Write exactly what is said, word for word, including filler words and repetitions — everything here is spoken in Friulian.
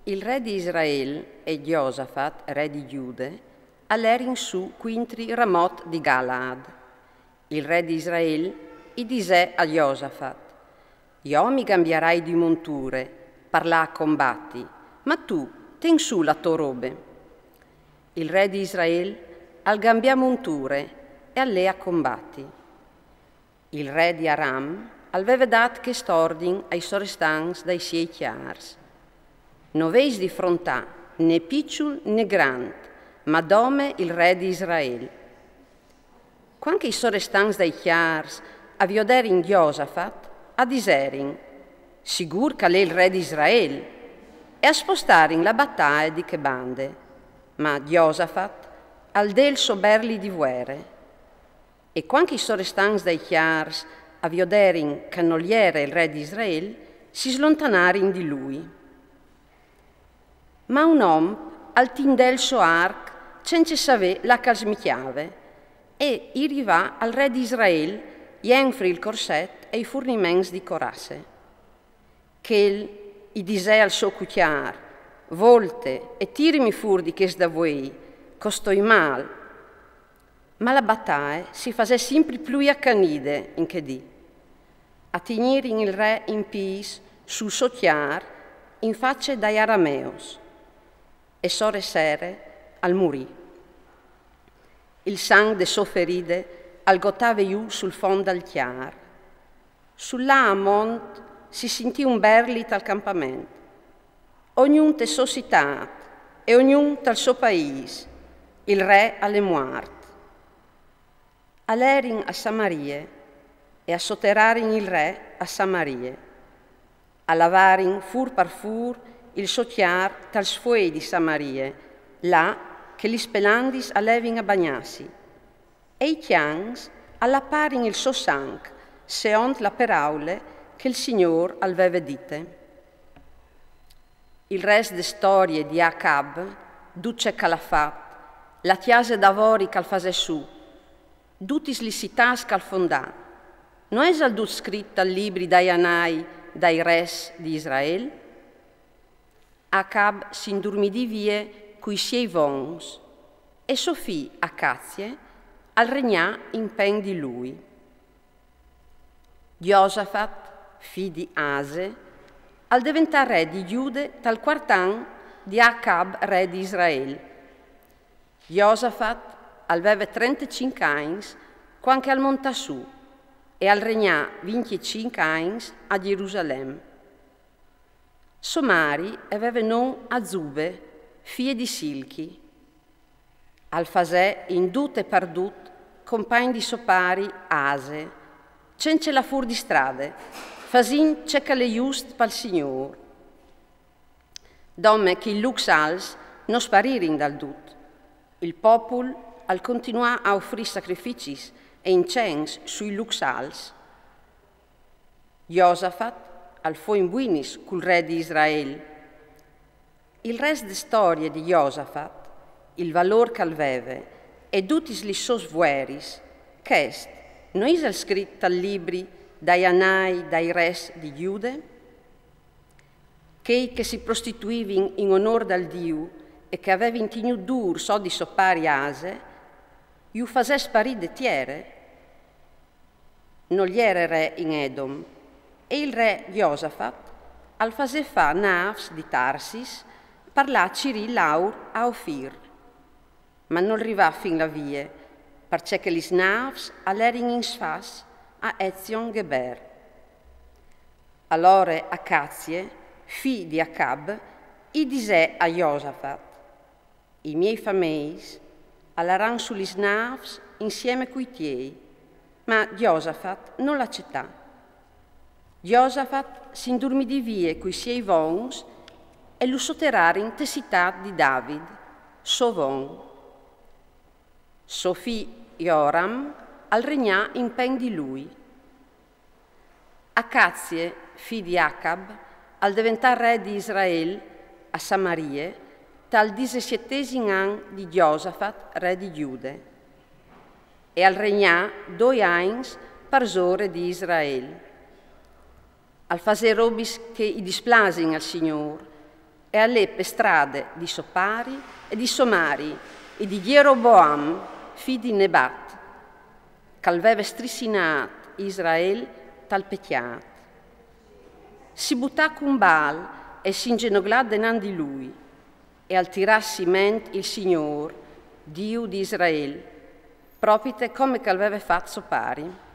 Il re di Israel e Josafat, re di Giude, al erin su cuintri Ramot di Galaad. Il re di Israel i disè a Josafat: «Jo mi gambiarai di monture par lâ a combati, ma tu ten su la tô robe.» Il re di Israel al gambià monture e al lè a combati. Il re di Aram al veve dât chest ordin ai sorestants dai siei cjârs: «No vês di frontâ né piçul né grant, ma dome il re di Israel.» Cuant che i sorestants dai cjârs a vioderin Josafat, a diserin: «Sigûr che al è il re di Israel», e a spostarin la bataie di chê bande. Ma Josafat al dè il so berli di vuere. E cuant che i sorestants dai cjârs a vioderin che nol jere il re di Israel, si slontanarin di lui. Ma un om al tindè il so arc cence savê là che al smicjave, e i rivà al re di Israel jenfri il corset e i furniments di corasse. Chel i disè al so cucjâr: «Volte e tirimi fûr di chest davuei, che o stoi mâl.» Ma la bataie si fasè simpri plui acanide in chê dì. A tignirin il re in pîts sul so cjâr in face dai arameos, e sore sere al murì. Il sanc de sô feride al gotave jù sul font dal cjâr. Sul lâ a mont si sintì un berli tal campament: «Ognun te sô citât e ognun tal so paîs, il re al è muart.» Al erin a Samarie e a soterarin il re a Samarie. A lavarin fûr par fûr il so cjâr tal sfuei di Samarie, là che lis pelandis a levin a bagnâsi. E i cjans a laparin il so sanc, seont la peraule che il Signôr al veve dite. Il rest de storie di Acab, dut ce che al à fat, la cjase davori che al fasè sù, dutis lis citâts che al fondà, no isal dut scrit tal libri dai anai dai res di Israel? Acab si indurmidì vie cui siei vons, e so fi Acazie al regnà in plen di lui. Josafat, fi di Ase, al deventà re di Giude tal cuart an di Acab, re di Israel. Josafat al veve trentecinc agns cuant che al montà sù, e al regnà vincjecinc agns a Gjerusalem. So mari e veve non Azube, fie di Silchi. Al fasè in dut e par dut compagn di so pari Ase, cence lâ fûr di strade, fasint ce che al è just pal Signôr. Dome che i lûcs alts no sparirin dal dut. Il popul al continuà a ofrî sacrificis e incens sui lûcs alts. Josafat al fo in buinis cul re di Israel. Il rest de storie di Josafat, il valôr che al veve e dutis lis sôs vueris, chest no isal scrit tal libri dai anai dai res di Giude? Chei che si prostituivin in onôr dal Diu e che a vevin tignût dûr sot di so pari Ase, ju fasè sparî de tiere. Nol jere re in Edom, e il re Josafat al fasè fâ nâfs di Tarsis par lâ a cirî l'aur a Ofir. Ma nol rivà fin là vie, parcè che lis nâfs a lerin in sfas a Ezion Geber. Alore Acazie, fi di Acab, i disè a Josafat: «I miei fameis a laran su lis nâfs insiemi cui tiei.» Ma Josafat nol acetà. Josafat si indurmidì vie cui siei vons e lu soterarin te citât di David, so von. So fi Joram al regnà in plen di lui. Acazie, fi di Acab, al deventà re di Israel a Samarie tal disesietesin an di Josafat, re di Giude, e al regnà doi agns parsore di Israel. Al fasè robis che i displasin al Signôr, E al lè pe strade di so pari e di so mari e di Jeroboam, fi di Nebat, ch'al veve strissinât Israel tal pecjât. Si butà cun Baal e s'ingenoglà denant di lui, e al tirà si ment il Signôr, Diu di Israel, propite come ch'al veve fat so pari.